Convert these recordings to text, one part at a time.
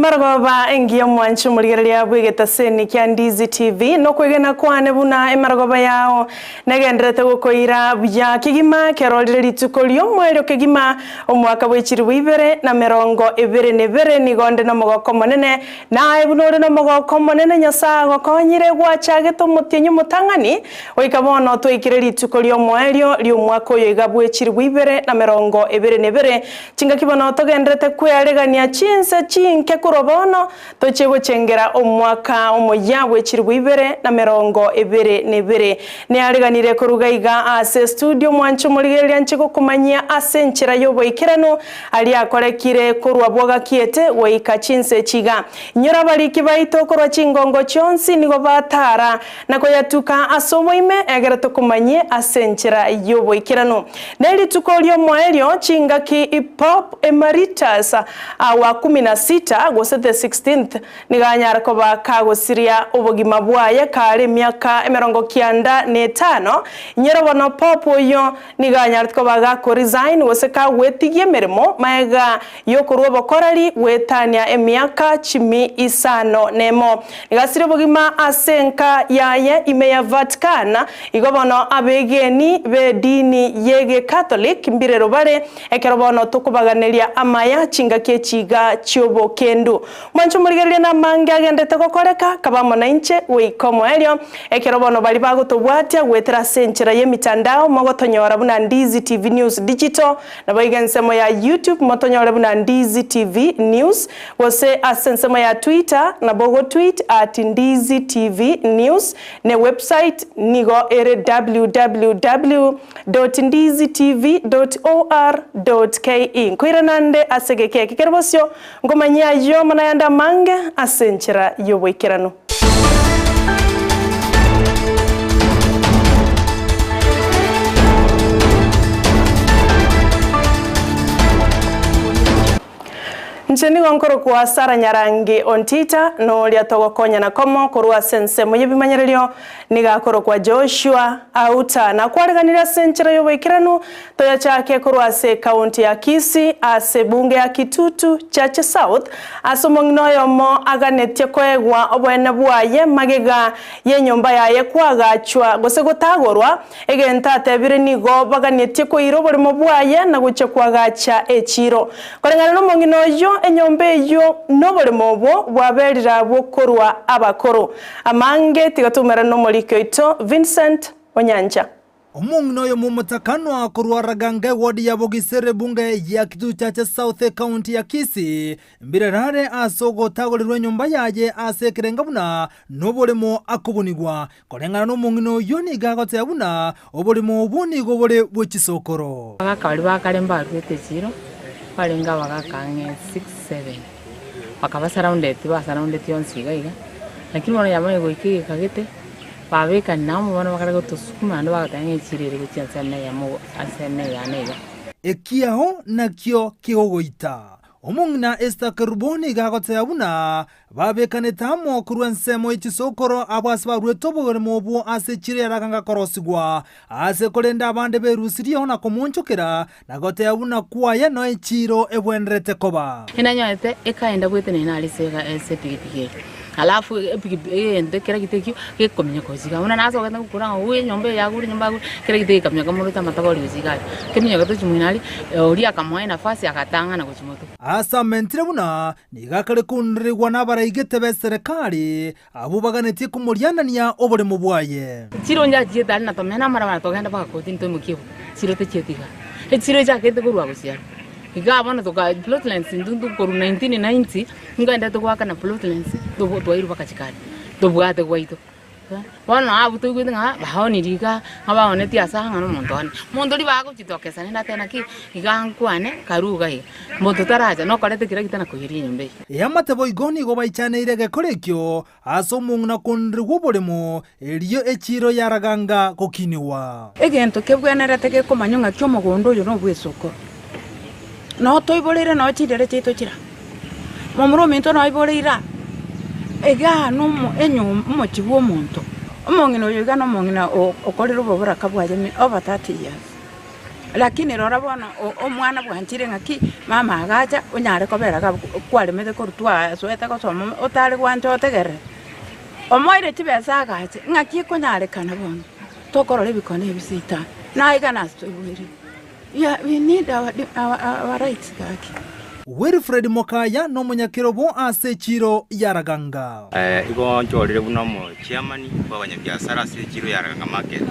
Emarogoba engiya omwanche omorigereria bw'egetaseni kia Ndizi TV, nokwegena kwane buna emarogoba yao negenderete gokoira buya kegima kerorire rituko ri'omoerio kegima omwaka bwe chilifu ibere na merongo ebere na ebere nigo onde nomogoko omonene naye buna ore nomogoko omonene Nyasae agokonyire gwachagete omotienyi omotang'ani goika bono twaikire rituko ri'omoerio ri'omwaka oyo iga bwe chilifu 2021 Chingaki bono togenderete kwearegania chinse chinke korwa bono, tochie gochengera omwaka omoyia bwe chilifu 2022. Neareganire koruga iga ase estudio omwanche omorigereria nche gokomanyia ase enchera y'oboikeranu aria akorekire korwa bwagakiete goika chinse echi iga. Inyora abariki baito korwa chingongo chionsi nigo batara na koyatuka ase oboime, egere tokomanyie ase enchera y'oboikeranu. Ne rituko ri'omoerio, chingaki Pope Emeritus wa kumi na sita, gose the sixteenth, nigo anyare koba kagosiria obogima bwaye kare emiaka 95 na etano. Inyora bono Pope oyio nigo anyarete koba gakoresign gose kagwetigia emeremo maega y'okorua obokoreri goetania emiaka chimi isano nemo. Nigo asire obogima ase enka yaye ime ya Vatican, igo bono abegeni b'edini y'Egekatholiki mbirero bare, ekero bono tokobaganeria amaya chingaki echi iga chi'obokendu. Mwanche omorigereria namange agendete gokoreka, kaba amo nainche goika omoerio, ekero bono baria bagotobwatia goetera ase enchera y'emitandao mogotonyora buna Ndizi TV News Digital, Naboigo ensemo ya YouTube motonyore buna Ndizi TV News, gose ase ensemo ya Twitter nabo ogotweet at Ndizi TV News, ne website nigo ere www dot ndizi tv dot or dot ke. Nkoirana nde ase egeka eke kere bosio, nkomanyie ayio amo nayande amange ase enchera y'oboikeranu. Inche nigo nkorokwa Sarah Nyarangi Ontita, na oria togokonyana komo korwa ase ensemo y'ebimanyererio nigo akorokwa Joshua Auta. Nakwareganire ase enchera y'oboikeranu toyachake korwa ase ekaunti ya Kisii ase ebunge ya Kitutu Chache South ase omong'ina oyomo aganetie koegwa oboene bwaye magega y'enyomba yaye koagachwa gose gotagorwa Egento atebire nigo baganetie koira oboremo bwaye na gochia koagacha echiiro. Koreng'ana nomong'ina oyio, enyomba eyio noboremo obwo bwaberire abwo korwa abakoro. Amange tiga toumerane nomoriki oito Vincent Onyancha. Omong'ina oyo momotakanwa korwa Ragange ward ya Bogisere ebunge ya Kitutu-Chache South ekaunti ya Kisii mbirerare ase ogotagorirwa enyomba yaye ase ekerenga buna noboremo akobunigwa Koreng'ana nomong'ina oyio nigo agoteba buna oborimo obwo nigo bore bwe chisokoro. Abagaka baria ba kare mbaruete echiro, barenge abagaka ang'e six, seven, bakaba surrounded, basurroundeti onsi iga iga, lakini bono yamanya goika egeka gete, babekani namo bono bakare gotosukuma naende bagoteba ng'a echiro ere gochia ensemo eyemo ensemo eyane iga. Ekiao nakio kegogoita. Omong'ina Esther Kerubo nigo agoteba buna Babekanete amo korwa ensemo ye chisokoro abwo ase baruete oboremo obwo ase chiira yaraganga korosigwa, aase korende abande berusirie na komoonchokera, na goteba buna kwaye noe chiiro ebwenerete koba. Inanyorete ekaenda bwetenena are ase ase epigipigi eye, alafu epigipigi egento ekera gete ekio gekominyoka gochia igaa. Buna nasogete ngokora ng'a ooh enyomba eye yagure enyomba yagure, kera gete gekaminyoka morete amatabori gochia igaa aria. Keminyokete gochia moino aria, oria akamoa enafasi agatang'ana gochia motwe. Ase amentire buna Nigo akare kounderigwa nabaraigete b'eserekari, abwo baganetie komorianania oboremo bwaye. Chiro njachiete aria na tomena amarabana togenda mpaka kotini toimokie ebu chiro techieti igaa. Echiro echakete korwa gochia aria. Igaa bono toka plotlands intwe ntwe korwa 1990 nkoendete goakana plotlands tobo twairwa mpaka chikari tobwate gwaito. Bono abwo toigwete ng'a baoniri igaa, ng'a baonetie ase aa ng'a nomonto one. Monto oria bagochitokesa naende atebe naki, iga nkwane karue iga iga, monto taracha nokorete kera gita na koiyeria enyomba eye. Eamate boigo nigo baichaneire egekora ekio ase omong'ina konerigwa oboremo, erio echiiro yaraganga gokinigwa. Egento kebwenerete gekomanywa ng'aki omogondo oyo nobw'esokoro. Noo toiboreire noo chindere chiaito chire aa. Momura ominto noiboreire aa, igaa nomo enyomba omochie bw'omonto. Omong'ina oyo iga nomong'ina okorire oboboraka bwaye over 30 years. Lakini rora bono omwana bwanchire ng'aki, mama agacha onyare kobera iga kwaremete korwa twasoete gosoma otare gwancha otegerere. Omoeire chibesa agache, ng'aki ekonyarekana bono tokorora ebikone ebi seitani, naiga nase toiboirwe. Yeah, we need our, our, our rights gaki. Wilfred Mokaya nomonyakerobo ase echiro ya Raganga. Igo nchorire buna omochairman bw'abanyabiasara ase echiro ya Raganga Market.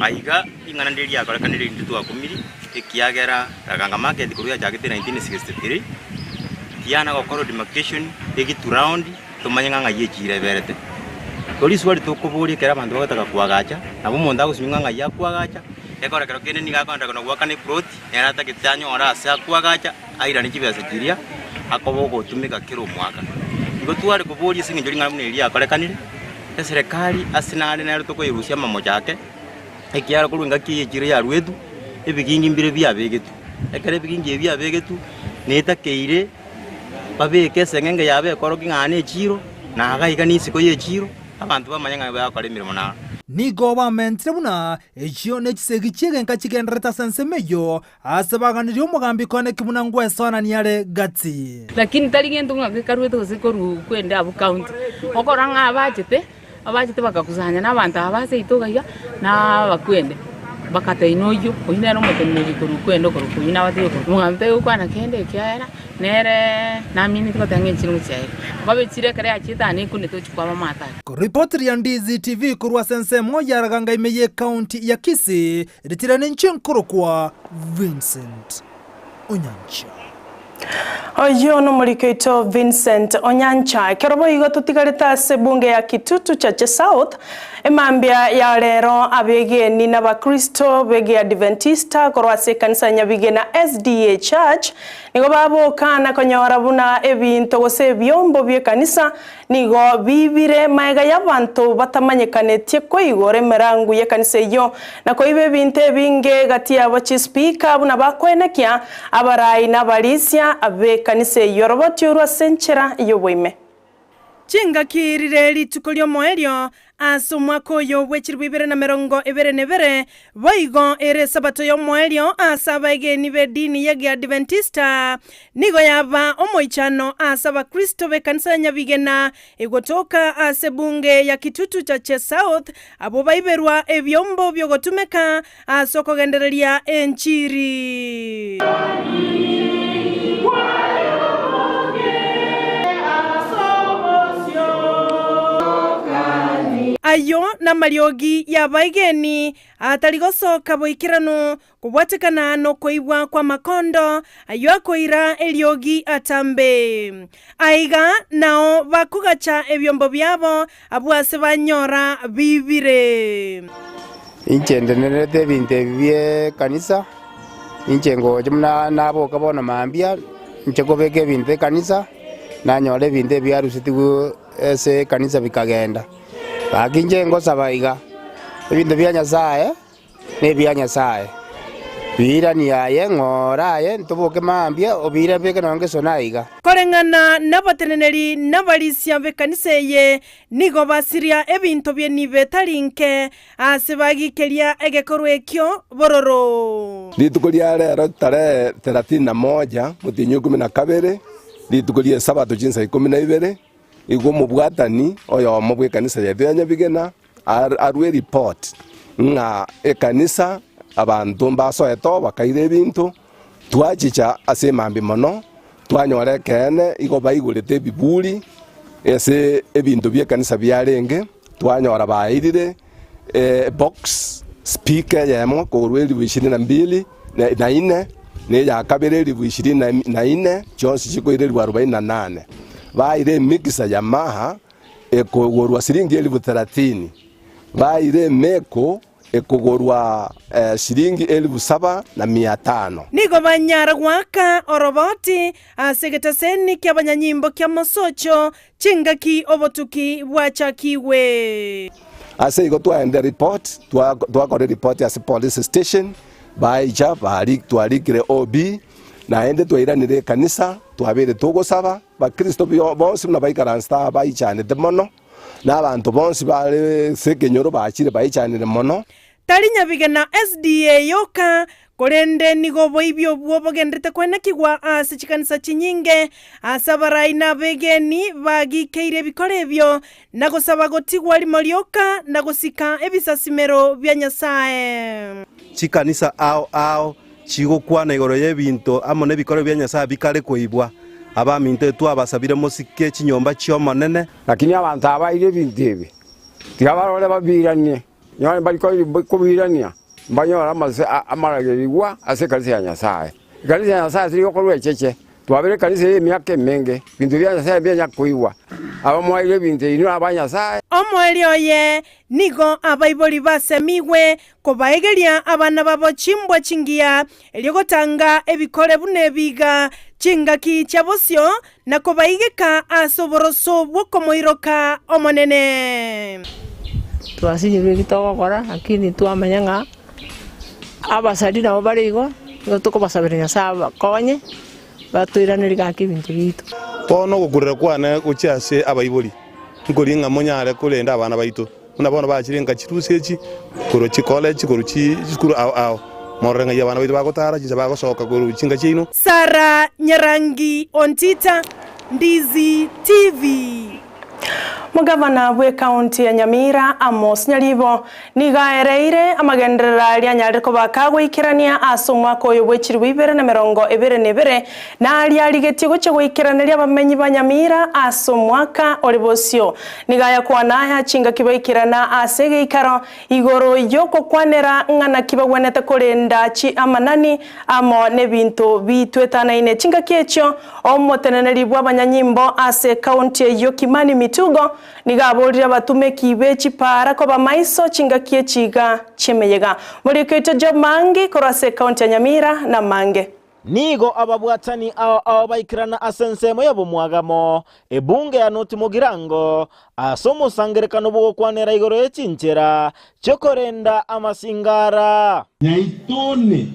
Aiga ring'ana ndire riakorekanire rinde twakumiri, ekiagera Raganga Market korwa yachagete 1963, tiana gokora demarcation egitu round tomanye ng'a ng'ai echiro eberete. Igo riswali tokoboria ekero abanto bagotaka koagacha, nabo omonto agosumia ng'a ng'ai akoagacha, ekero ekero kende nigo akoenda na goakana eploti, nere atagete anyore ase akoagacha, airane chibesa chiria, akoba ogotumeka kera omwaka. Igo tware koboria ase eng'encho ring'ana buna eri riakorekanire, eserekari ase nare nere tokoyerusia amamocho ake, ekiagera korwa engaki eye echiro yaruetwe, ebigingi mbire biabegetwe. Ekero ebigingi ebi biabegetwe, netakeire babeke eseng'enge yabo ekorokia ng'a aa nechiiro, na iga iga nisiko y'echiiro, abanto bamanye ng'a bagokora emeremo naro. Nigo bamentire buna echio nechisegi chi'egenka chigendererete ase ensemo eyio, aase baganirie omogambi koeneki buna ngwesoanania are gati. Lakini tari gento ng'a gekaruete gose korwa kwende abwo county, okorora ng'a abachete, abachete bakakusanya na abanto aba ase seito iga iga, na abakwende, bakateina oyio, oyio nere omoteneneri korwa kwende okorokwa oyio nabatebi okorokwa. Omogambi tari gokwana kende ekiagera, nere namineti goteba ng'a enchiri ngochia ere. Okoba echiro ekero yachiete aa nekunete ochia kwaba amato aya. Koripoti ria Ndizi TV korwa ase ensemo ya Raganga ime y'Ekaunti ya Kisii, ritire ninche nkorokwa Vincent Onyancha. Oyio nomoriki oito Vincent Onyancha. Ekero boigo totigarete ase ebunge ya Kitutu Chache South, emambia ya rero abegeni na abakristo b'Egeadventista korwa ase ekanisa ya Nyabigena SDA Church nigo baboka na konyora buna ebinto gose ebiombo bi'ekanisa Nigo biibire magega y'abanto batamanyekanetie koigora emerangu y'ekanisa eyio, na koiba ebinto ebinge gati yabo chispeaker buna bakoenekia abarai na abarisia b'ekanisa eyio. Roboti orwo ase enchera y'oboime. Chingaki rire rituko ri'omoerio ase omwaka oyo bwe chilifu ibere na merongo ebere na ebere, Boigo ere Esabato y'omoerio ase abaegeni b'edini y'Egeadventista nigo yaba omoichano ase Abakristo b'ekanisa ya Nyabigena egotoka ase ebunge ya Kitutu Chache South abwo baiberwa ebiombo biogotumeka ase okogendereria enchiri. Ayio namariogi y'abaegeni atari gosoka boikeranu, kobwatekana nokoigwa kw'amakondo ayio akoira eriogi atambe. Aiga nao bakogacha ebiombo biabo abwo ase banyora bibire. Inche ndenerete ebinto ebi bi'ekanisa, inche ngocha buna naboka bono mambia, inche kobeka ebinto ekanisa, nanyora ebinto ebi biarusetigwe ase ekanisa bikagenda. Gaki inche ngosaba iga, ebinto bia Nyasaye nebia Nyasaye, biiranie aye ng'ora aye ntoboke mambia obiire beke nonye ngesona iga. Koreng'ana nabateneneri nabarisia b'ekanisa eye nigo basiria ebinto bi'enibo etari nke, aase bagikeria egekorwa ekio bororo. Rituko ria rero tarehe thelathini na moja motienyi o ikomi na kabere, rituko ri'Esabato chinsa ikomi na ibere, Igo omobwatani oyomo bw'ekanisa yaito ya Nyabigena arue report ng'a ekanisa abanto mbasoete oo bakaira ebinto, twachicha ase emambia mono, twanyora ekeene igo baigorete ebiburi ase ebinto bi'ekanisa biarenge, twanyora bairire ebox, speaker eyemo korwa elifu ishirini na mbili na ine, na eya kabere elifu ishirini na ine, chionsi chikoira elifu arobaini na nane. Baire emixer Yamaha ekogorwa siringi elifu thelathini, baire emeko ekogorwa siringi elifu saba na mia tano. Nigo banyara goaka oroboti ase egetaseni ki'abanyanyimbo kia mosocho Chingaki obotuki bwachakigwe. Ase igo twaende report, twakora ereport ase police station, baicha twarikire OB, naende twairanire ekanisa, twabeire togosaba, bakristo bonsi buna baikaransete aa baichanete mono, na abanto bonsi bare ase ekenyoro bachire baichanire mono. Tari Nyabigena SDA yoka, korende nigo oboibi obwo bogenderete kwenekigwa ase chikanisa chinyinge, ase abarai na abegeni bagikeire ebikora ebio, na gosaba gotigwa rimo rioka na gosika ebisasimero bia Nyasae. Chikanisa ao ao chigokwana igoro y'ebinto amo nebikoro bia Nyasae bikare koibwa. Abaminto twabasabire mosike chinyomba chi'Omonene. Lakini abanto aba baire ebinto ebi, tiga barore babiranie, Nonya mbari kobirania, mbanyore amaragererigwa ase ekanisa ya Nyasae. Ekanisa ya Nyasae teri gokorwa echeche, twabire ekanisa eye emiaka emenge, ebinto bia Nyasae mbianya koigwa. Abamoeire ebinto inwe aba Nyasae. Omoerio oye nigo abaibori basemigwe kobaegeria abana babo chimbwa chingiya, erio gotanga ebikore buna ebiga chingaki chia bosio, na kobaigeka ase oboroso bw'okomoiroka Omonene. Twasinyirwe eki togokora, lakini twamanya ng'a abasari nabo bare igo, nigo tokobasabera Nyasae abakonye, batoiranerie gaki ebinto biaito. Bono ogokurera kwane gochia ase abaibori, nkoria ng'a monyare korenda abana baito, buna bono bachire nka chirusa echi, korwa chicollege, korwa chisukuru ao ao, morore ng'ai abana baito bagotara, chinsa bagosoka korwa chinka chiaino. Sarah Nyarangi Ontita, Ndizi TV. Omogavana bw'ekaunti ya Nyamira, Amos Nyaribo, nigo aereire amagenderero aria anyarire koba kagoikerania ase omwaka oyo bwe chilifu ibere na emerongo ebere na ebere, na aria arigetie gochia goikeraneria abamenyi ba Nyamira ase omwaka ore bosio. Nigo ayakwana aya chingaki baikerana ase egeikaro igoro y'ogokwanera ng'a naki bagwenerete korenda chiamanani amo nebinto bitwetanaine. Chingaki echio omoteneneri bw'abanyanyimbo ase ekaunti eyio Kimani Mitugo nigo aborire abatumeki be chipaara koba maiso chingaki echi iga chi'emeyega. Moriko oito Job Mangi korwa ase ekaunti ya Nyamira namange. Nigo ababwatani ao ao baikerana ase ensemo y'obomwagamo, ebunge ya North Mugirango, ase omosangererekano bw'ogokwanera igoro ye chinchera chi'okorenda amasingara. Nyaitone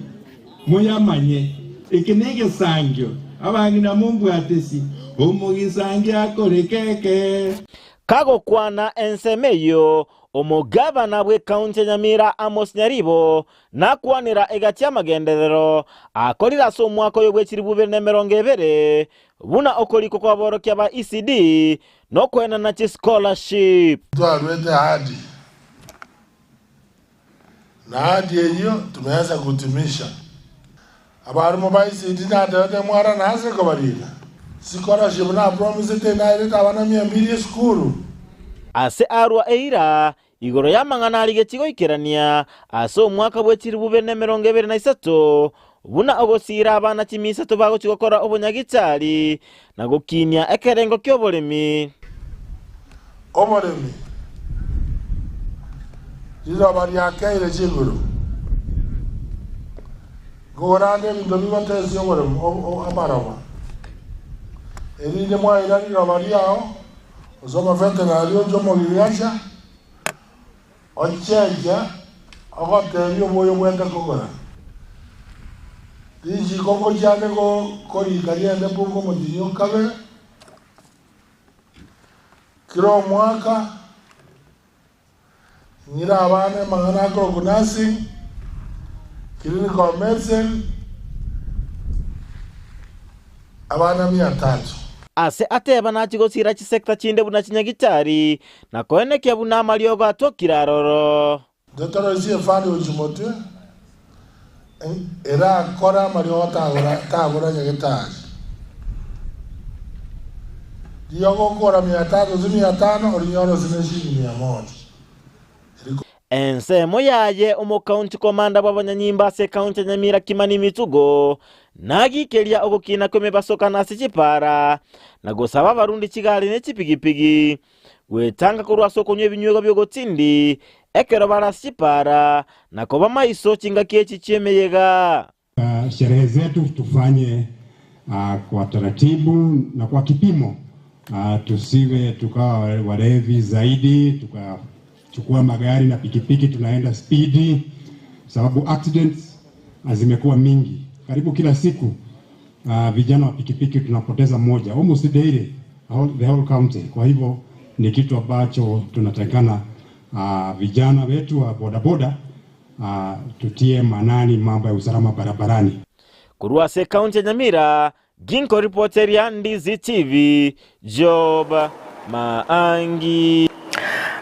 moyamanye, eke negesangio, abang'ina mombwatesi, omogisangio akore keke. Kagokwana ensemo eyio, omogavana bw'ekaunti ya Nyamira Amos Nyaribo Nakwanera egati y'amagenderero akorire ase omwaka oyo bwe chilifu ibere na emerongo ebere, buna okorikwa kw'aborokia ba ECD na okoenana chischolarship. Twarwete ahadi, na ahadi eyio tumeanza kutimisha. Abarimo ba ECD natebete mwarana ase kobarika scholarship napromisete nairete abana mia mbili esukuru. Ase arua eira Igoro y'amang'ana arigetie goikerania ase omwaka bwe chilifu bibere na emerongo ebere na isato, buna ogosiira abana chimisato bagochia gokora obonyagetari, na gokinia ekerengo ki'oboremi. Oboremi, riroba riakeire chinguru, nkogorande ebinto bigotesia oboremi amaroba, erinde mwaira riroba riao Gose omovetenari oche omogirigacha, ocheche ogotebia oboyo bwende kogora. Richiko ngochiande korika riende bunga omotienyi o kabere, kera omwaka, ng'ire abana amang'ana akorokwa nursing, clinical medicine, abana mia tatu. Ase ateba nachie gosiira chisecta chinde buna chinyagitari, na koenekia buna amariogo atokire aroro. Ntotoroisie efani gochia motwe, erakore amariogo tabora nyagetari. Riogo okogora mia tatu gose mia tano, orinyore ase neshilingi mia moja. Ensemo yaye omokaunti komanda bw'abanyanyimbo ase ekaunti ya Nyamira Kimani Mitugo nagikeria ogokina kw'emebasokano ase chipara na gosaba abarundi chigari ne chipigipigi gwetanga korwa ase okonywa ebinywegwa bi'ogotindi ekero bare ase chipara na koba maiso chingaki echi chi'emeyega. Sherehe zetu tufanye kwa taratibu na kwa kipimo. Tusiwe tukawa walevi zaidi tukachukua magari na pikipiki tunaenda spidi, sababu accidents zimekuwa mingi karibu kila siku. Vijana wa pikipiki tunapoteza moja almost daily, the whole county. Kwa hivyo ni kitu ambacho tunatakikana vijana wetu wa bodaboda uh, tutie maanani mambo ya usalama barabarani. Korwa ase ekaunti ya Nyamira, Ginkoripoteria Ndizi TV, Job Maangi.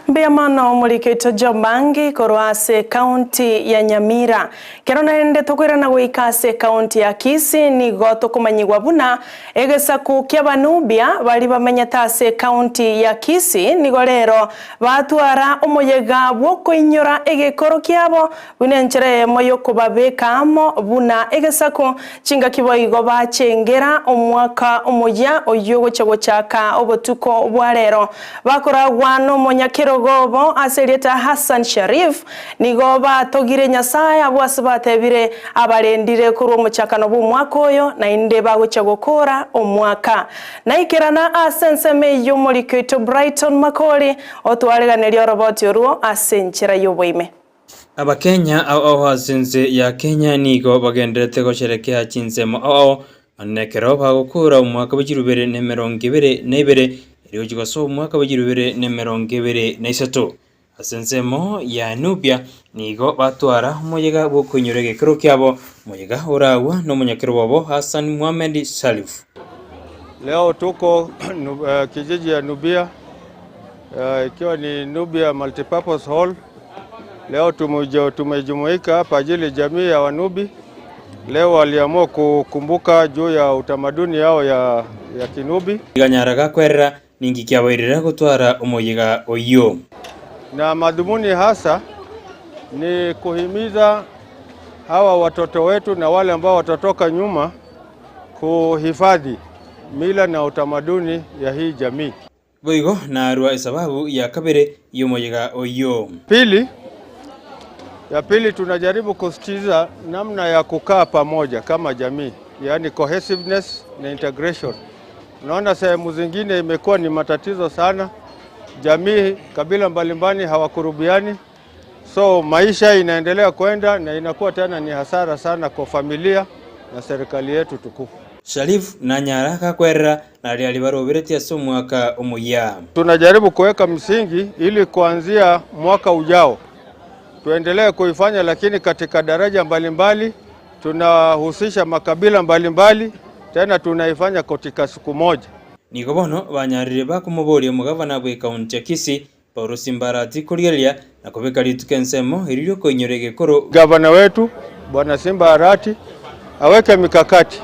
Mbuya mono omoriki oito Job Maangi korwa ase ekaunti ya Nyamira. Kero naende tokoirana goika ase ekaunti ya Kisii nigo tokomanyigwa buna egesaku ki'Abanubia baria bamenyete ase ekaunti ya Kisii nigo rero batwara omoyega bw'okoinyora egekoro kiabo Buna enchera eyemo y'okobabeka amo buna egesaku, chingaki boigo bachengera omwaka omoyia oyio ogochia gochaka obotuko bwa rero. Bakoragwa nomonyakerogo obo ase erieta Hassan Sharif, nigo batogire Nyasae abwo ase batebire abarendire korwa omochakano bw'omwaka oyo naende bagochia gokoora omwaka. Naikerana ase ensemo eyio omoriki oito Brighton Makori otwareganeria oroboti orwo ase enchera y'oboime. Abakenya ao ao ase ense ya Kenya nigo bagendererete gosherekea chinsemo ao ao nonya nekero bagokora omwaka bwe chilifu ibere na emerongo ebere na ibere erio gochia gosoa omwaka bwe chilifu ibere na emerongo ebere na isato. Ase ensemo ya Nubia nigo batwara omoyega bw'okoinyora egekero kiabo, omoyega oragwa nomonyakero bwabo Hassan Mohamed Sharif. Leo tuko kijiji ya Nubia ikiwa ni Nubia Multipurpose Hall. Leo tumejumuika hapa ajili jamii ya Wanubi. Leo waliamua kukumbuka juu ya utamaduni yao ya, ya Kinubi. Iganyara gakwerera, ninki kiabairire gotwara omoyega oyio? Na madhumuni hasa ni kuhimiza hawa watoto wetu na wale ambao watatoka nyuma kuhifadhi mila na utamaduni ya hii jamii. Boigo narua esababu ya kabere y'omoyega oyio. Pili, ya pili tunajaribu kusisitiza namna ya kukaa pamoja kama jamii, yaani cohesiveness na integration. Unaona sehemu zingine imekuwa ni matatizo sana, jamii kabila mbalimbali hawakurubiani, so maisha inaendelea kwenda na inakuwa tena ni hasara sana kwa familia na serikali yetu tukufu. Sharif nanyara gakwerera naria aria baroberetie ase omwaka omoyia. Tunajaribu kuweka msingi ili kuanzia mwaka ujao tuendelee kuifanya, lakini katika daraja mbalimbali tunahusisha makabila mbalimbali mbali, tena tunaifanya katika siku moja. Nigo bono banyarire bakomoboria omogavana bw'ekaunti ya Kisii Paulo Simba Arati korigereria na kobeka rituko ensemo erio riokoinyora egekoro. Gavana wetu Bwana Simba Arati aweke mikakati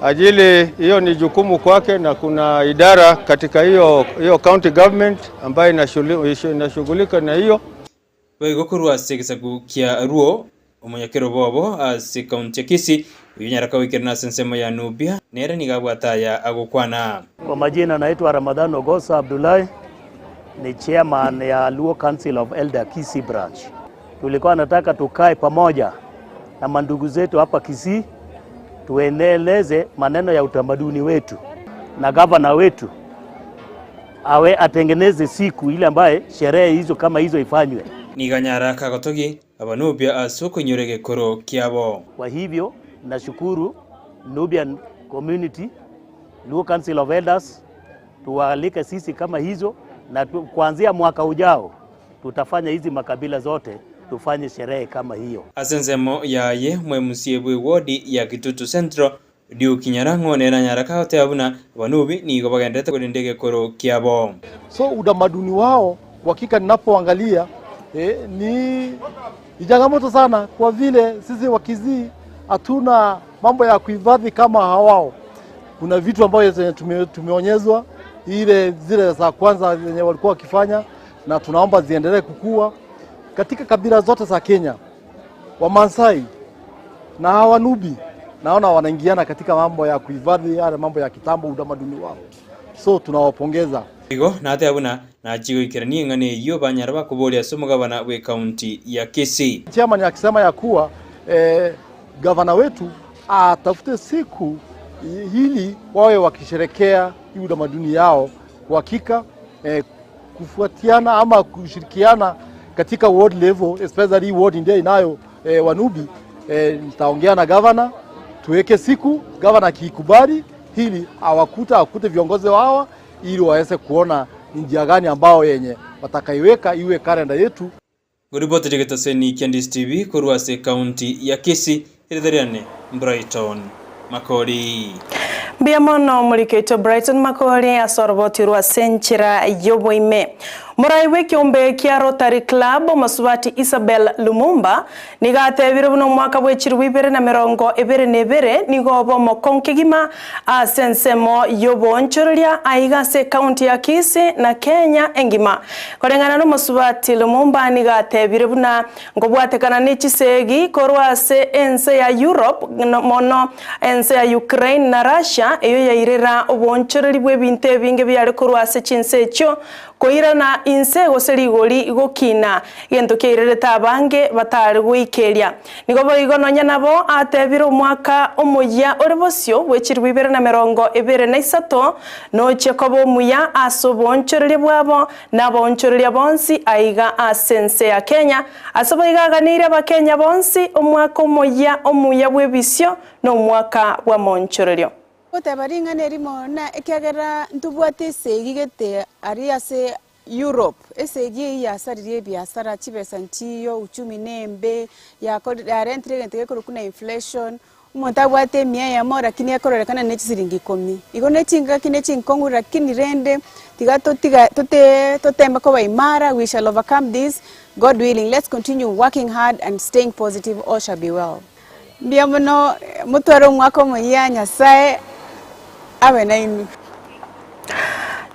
ajili hiyo ni jukumu kwake, na kuna idara katika hiyo hiyo county government ambayo inashughulika na hiyo. Boigo korwa ase egesaku kia Luo, omonyakero bobo ase ekaunti ya Kisii, oyio onyaraka goikerana ase ensemo ya Nubia, nere nigo abwate aya agokwana. Kwa majina naitwa Ramadhan Ogosa Abdullahi, ni chairman ya Luo Council of Elder Kisii branch. Tulikuwa nataka tukae pamoja na mandugu zetu hapa Kisii tuendeleze maneno ya utamaduni wetu, na gavana wetu awe atengeneze siku ile ambaye sherehe hizo kama hizo ifanywe. Nigo anyara kagotogi Abanubia ase okoinyora egekoro kiabo. Kwa hivyo nashukuru Nubian Community, Luo Council of Elders, tuwaalike sisi kama hizo, na kuanzia mwaka ujao tutafanya hizi makabila zote tufanye sherehe kama hiyo. Ase ensemo yaye omwemusie bw'ewodi ya Kitutu Central, Duke Nyarang'o nere anyara kagoteba buna Abanubi nigo bagenderete korenda egekoro kiabo. So utamaduni wao kwa hakika ninapoangalia ni changamoto sana, kwa vile sisi Wakisii hatuna mambo ya kuhifadhi kama hawao. Kuna vitu ambavyo zenye tumeonyezwa ile zile za kwanza zenye walikuwa wakifanya, na tunaomba ziendelee kukua katika kabila zote za Kenya. Wamasai na Wanubi naona wanaingiana katika mambo ya kuhifadhi yale mambo ya kitambo, utamaduni wao, so tunawapongeza. Igo nateba buna nachie goikerania eng'ana eyio banyara bakoboria ase omogabana bw'ekaunti ya Kisii. Chairman akisema ya kuwa gavana wetu atafute siku hili wawe wakisherekea hii utamaduni yao kwa hakika, kufuatiana ama kushirikiana katika ward level, especially ward ndio inayo Wanubi. Nitaongea na gavana tuweke siku, gavana akiikubali hili awakuta akute viongozi hawa ili waweze kuona ni njia gani ambao yenye watakaiweka iwe kalenda yetu. Ngoripoti getaseni kia Ndisi TV korwa ase ekaunti ya Kisii, erieta riane Brighton Makori. Mbuya mono omoriki oito Brighton Makori ase oroboti orwo ase enchera y'oboime. Morai bw'ekeombe kia Rotary Club omosubati Isabel Lumumba nigo atebire buna omwaka bw'echiribu 2022 nigo obe omokong'u kegima ase ensemo y'oboonchoreria aiga ase ekaunti ya Kisii na Kenya engima. Koreng'ana nomosubati Lumumba nigo atebire buna nkobwatekana ne chisegi korwa ase ense ya Europe mono ense ya Ukraine na Russia eyio yairera oboonchoreri bw'ebinto ebinge biare korwa ase chinse echio Koirana inse gose rigori gokina, gento kiairerete abange batare goikeria. Nigo boigo nonya nabo atebire omwaka omoyia ore bosio bwe chilifu 2023 nochie koba omuya ase oboonchoreria bwabo na abaonchoreria bonsi aiga ase ense ya Kenya. Ase boigo aganeirie abakenya bonsi omwaka omoyia omuya bw'ebisio na omwaka bw'amaonchorerio. Goteba ring'ana erimo, na ekiagera ntobwate esegi gete aria ase Europe, esegi eyio yasaririe ebiasara, chibesa nchiyo, uchumi nembe, yakorire yarentire egento gekorokwa buna inflation, omonto abwate emia eyemo lakini ekororekana ne chisiringi ikomi. Igo ne chingaki ne chinkong'u lakini rende tiga totiga tote toteme koba imara, we shall overcome this, God willing, let's continue working hard and staying positive, all shall be well. Mbuya mono motware omwaka omoyia Nyasae abe nainwe.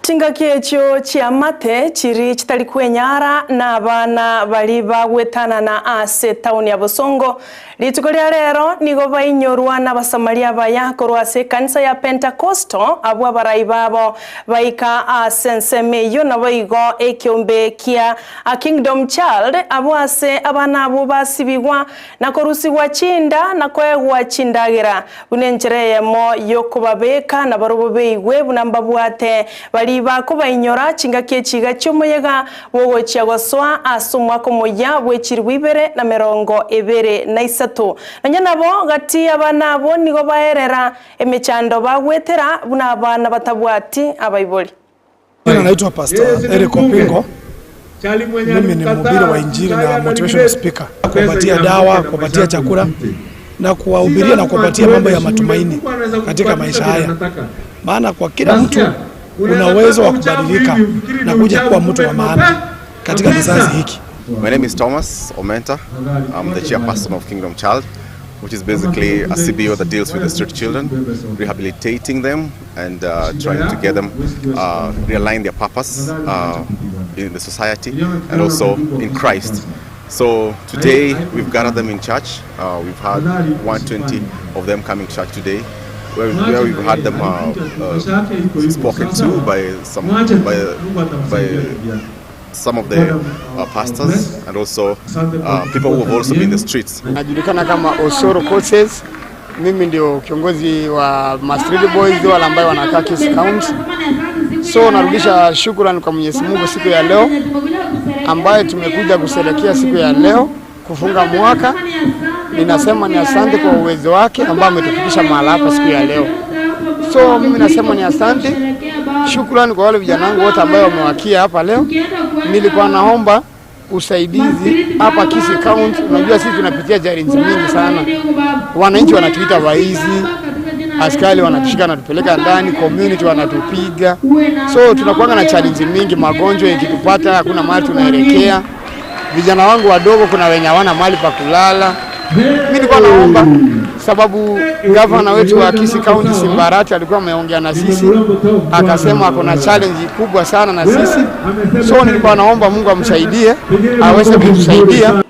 Chingaki echio chi'amate chiri chitari kwenyara na abana baria bagwetanana ase etaoni ya Bosongo, rituko ria rero nigo bainyorwa n'Abasamaria abaya korwa ase ekanisa ya Pentakosto, abwo abarai babo baika ase ensemo eyio naboigo ekeombe kia A Kingdom Child, abwo ase abana abwo basibigwa na korusigwa chinda na koegwa chindagera, buna enchera eyemo y'okobabeka nabarobwo beigwe buna mbabwate baria bakobainyora chingaki echiga chi'omoyega bw'ogochia gosoa ase omwaka omoyia bwe chilifu 2023. Nonya nabo, gati y'abana abwo nigo baerera emechando bagwetera buna abana batabwati abaibori. Jina naitwa Pastor Eric Opingo. Mimi ni mhubiri wa Injili na motivational speaker. Kuwapatia dawa, kuwapatia chakula na kuwahubiria na kuwapatia mambo ya matumaini katika maisha haya, maana kwa kila mtu una uwezo wa kubadilika na kuja kuwa mtu wa maana katika kizazi hiki. My name is Thomas Omenta. I'm the chairperson of Kingdom Child, which is basically a CBO that deals with the street children, rehabilitating them and uh, trying to get them uh, realign their purpose uh, in the society and also in Christ. So today we've gathered them in church. Uh, we've had 120 of them coming to church today. Where, where we've had them uh, uh, spoken to by some by, by some of the uh, pastors and also uh, people who have also been in the streets. Najulikana kama Osoro Coaches. Mimi ndio kiongozi wa ma Street Boys wale ambao wanakaa Kisii County. So narudisha shukrani kwa Mwenyezi Mungu siku ya leo ambayo tumekuja kusherehekea siku ya leo kufunga mwaka. Ninasema ni asante kwa uwezo wake ambao ametufikisha mahala hapa siku ya leo. So mimi nasema ni asante, shukrani kwa wale vijana wangu wote ambao wamewakia hapa leo. Nilikuwa naomba usaidizi hapa Kisii County. Unajua sisi tunapitia challenge mingi sana, wananchi wanatuita waizi, askari wanatushika wanatupeleka ndani, community wanatupiga, so tunakuwa na challenge mingi. Magonjwa ikitupata hakuna mahali tunaelekea. Vijana wangu wadogo, kuna wenye hawana mahali pa kulala. Mimi nilikuwa naomba sababu gavana wetu wa Kisii County Simbarati alikuwa ameongea na sisi, akasema ako na challenge kubwa sana na sisi, so nilikuwa naomba Mungu amsaidie aweze kutusaidia.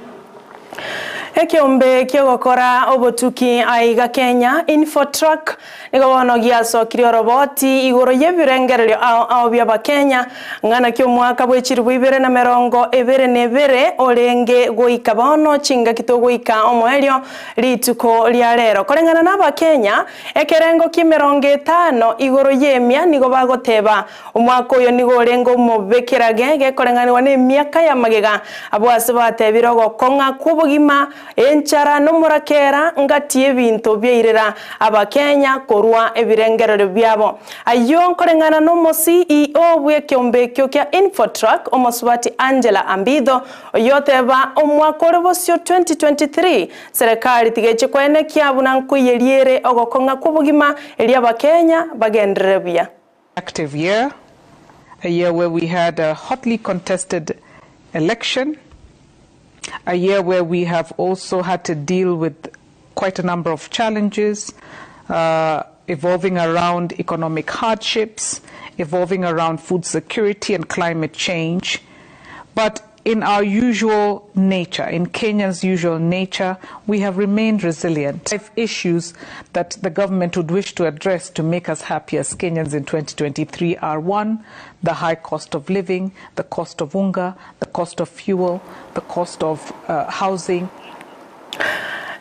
Ekeombe ki'ogokora obotuki aiga Kenya, Infotrak, Nigo bono giasokirie oroboti igoro y'ebirengererio ao ao bi'Abakenya, ng'a naki omwaka bwe chilifu 2022 orenge goika bono chingaki togoika omoerio rituko ria rero. Koreng'ana n'Abakenya, ekerengo ki'emerongo etano igoro y'emia nigo bagoteba omwaka oyo nigo orenge omobe kerage gekoreng'anigwa nemiaka ya magega. Abwo ase batebire ogokong'a kw'obogima. Enchara nomorakera ngati y'ebinto biairera Abakenya korwa ebirengererio biabo. Ayio nkoreng'ana nomo CEO bw'ekeombe ekio kia Infotrack, omosubati Angela Ambitho, oyio oteba omwaka ore bosio 2023 Serekari tigeche koenekia buna nkoiyeria ere ogokong'a kw'obogima erio Abakenya bagenderere buya. Active year, a year where we had a hotly contested election, a year where we have also had to deal with quite a number of challenges uh, evolving around economic hardships, evolving around food security and climate change. But in our usual nature, in Kenya's usual nature, we have remained resilient. Five issues that the government would wish to address to make us happy as Kenyans in 2023 are one, the high cost of living, the cost of unga, the cost of fuel, the cost of uh, housing.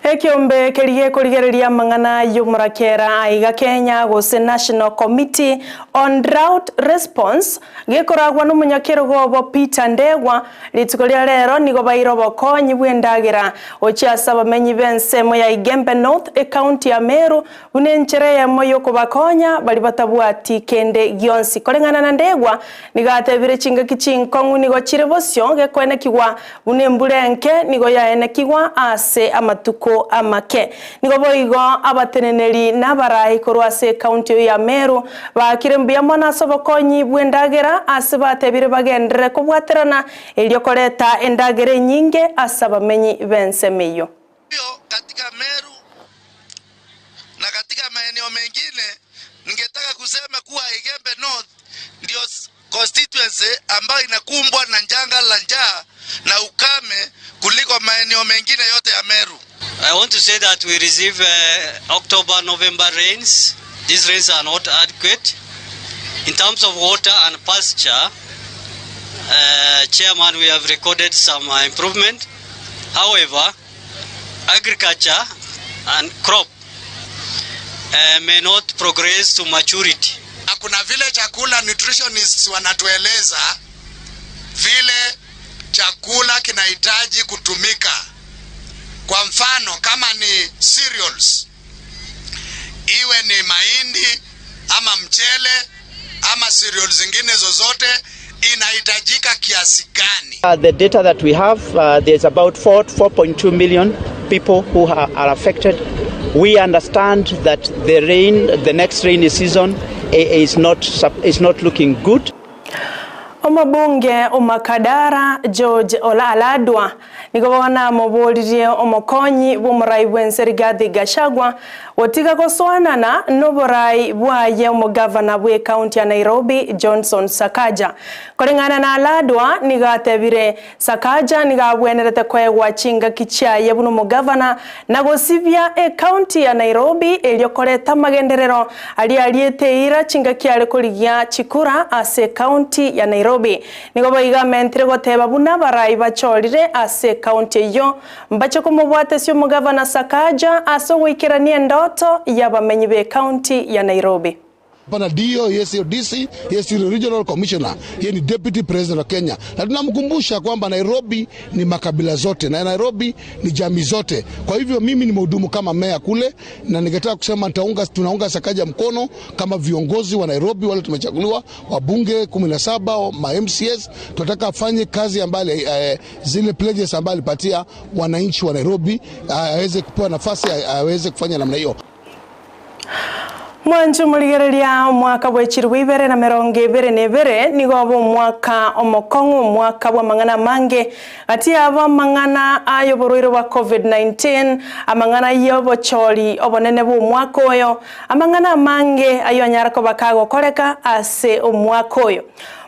Ekeombe keria gekorigereria amang'ana y'omorakera aiga Kenya gose National Committee on Drought Response gekoragwa nomonyakerogo obo Peter Ndegwa, rituko ria rero nigo baire obokonyi bw'endagera gochia ase abamenyi b'ensemo ya Igembe North ecounty ya Meru buna enchera eyemo y'okobakonya baria batabwati kende gionsi. Koreng'ana na Ndegwa nigo atebire chingaki chinkong'u nigo chire bosio gekoenekigwa Buna embura enke nigo yaenekigwa ase amatuko amake. Nigo boigo abateneneri na abarai korwa ase ekaunti eyio ya Meru baakire mbuya mono ase obokonyi bw'endagera ase batebire bagenderere kobwaterana erio koreta endagera enyinge ase abamenyi b'ensemo eyio. Katika Meru na katika maeneo mengine ningetaka kusema kuwa Igembe North ndio constituency ambayo inakumbwa na janga la njaa na ukame kuliko maeneo mengine yote ya Meru. I want to say that we receive uh, October, November rains. These rains are not adequate. In terms of water and pasture, uh, Chairman, we have recorded some uh, improvement. However, agriculture and crop uh, may not progress to maturity. Na kuna vile chakula nutritionists wanatueleza vile chakula kinahitaji kutumika. Kwa mfano kama ni cereals, iwe ni mahindi ama mchele ama cereals zingine zozote, inahitajika kiasi gani? Uh, the data that we have, uh, there's about 4, 4.2 million people who are, are affected. We understand that the rain, the next rainy season is not, is not looking good. Omobunge o Makadara George Ola Aladwa nigo bono amoboririe omokonyi bw'omorai bw'ense Rigathi Gachagua gotiga gosoanana n'oborai bwaye omogavana bw'ekaunti ya Nairobi Johnson Sakaja. Koreng'ana na Aladwa nigo atebire Sakaja nigo abwenerete koegwa chingaki chiaye buna omogavana na gosibia ekaunti ya Nairobi erio koreta amagenderero aria ariete eira chingaki are korigia chikura ase ekaunti ya Nairobi. Nigo boigo amentire goteba buna abarai bachorire ase ekaunti eyio mbache komobwatesia omogavana Sakaja ase ogoikerania endoto y'abamenyi b'ekaunti ya Nairobi. Hapana dio, yeye sio DC, yeye sio regional commissioner, yeye ni deputy president wa Kenya, na tunamkumbusha kwamba Nairobi ni makabila zote na Nairobi ni jamii zote. Kwa hivyo mimi ni mhudumu kama meya kule, na ningetaka kusema nitaunga, tunaunga Sakaja mkono kama viongozi wa Nairobi wale tumechaguliwa, wabunge 17 ma MCS, tunataka afanye kazi ambayo eh, zile pledges ambayo alipatia wananchi wa Nairobi aweze kupewa nafasi aweze kufanya namna hiyo. Mwanche omorigereria omwaka bwe chilifu ibere na merongo ebere na ebere nigo obe omwaka omokong'u, omwaka bw'amang'ana amange gati yabo amang'ana ay'oborwaire bwa Covid-19, amang'ana y'obochori obonene bw'omwaka oyo, amang'ana amange ayio anyare koba kagokoreka ase omwaka oyo.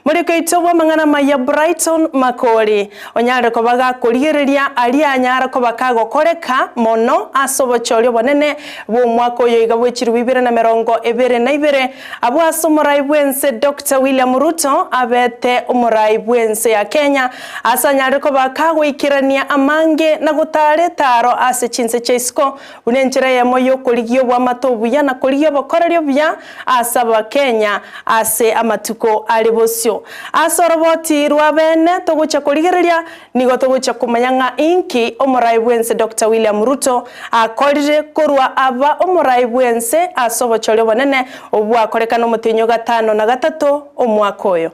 Moriko oito bw'amang'ana amaya Brighton Makori onyare koba gakorigereria aria anyare koba kagokoreka mono ase obochori obonene bw'omwaka oyo iga bwe chilifu 2022, abwo ase omorai bw'ense Doctor William Ruto abete omorai bw'ense ya Kenya ase anyare koba kagoikerania amange na gotara etaro ase chinse chia isiko buna enchera eyemo y'okorigia oboamate obuya na korigia obokoreri obuya ase Abakenya ase amatuko are bosio. yaito. Ase oroboti rwa bene togochia korigereria, nigo togochia komanya ng'a inki omorai bw'ense Doctor William Ruto akorire korwa aba omorai bw'ense ase obochori obonene obwakorekana omotienyi o gatano na gatato omwaka oyo.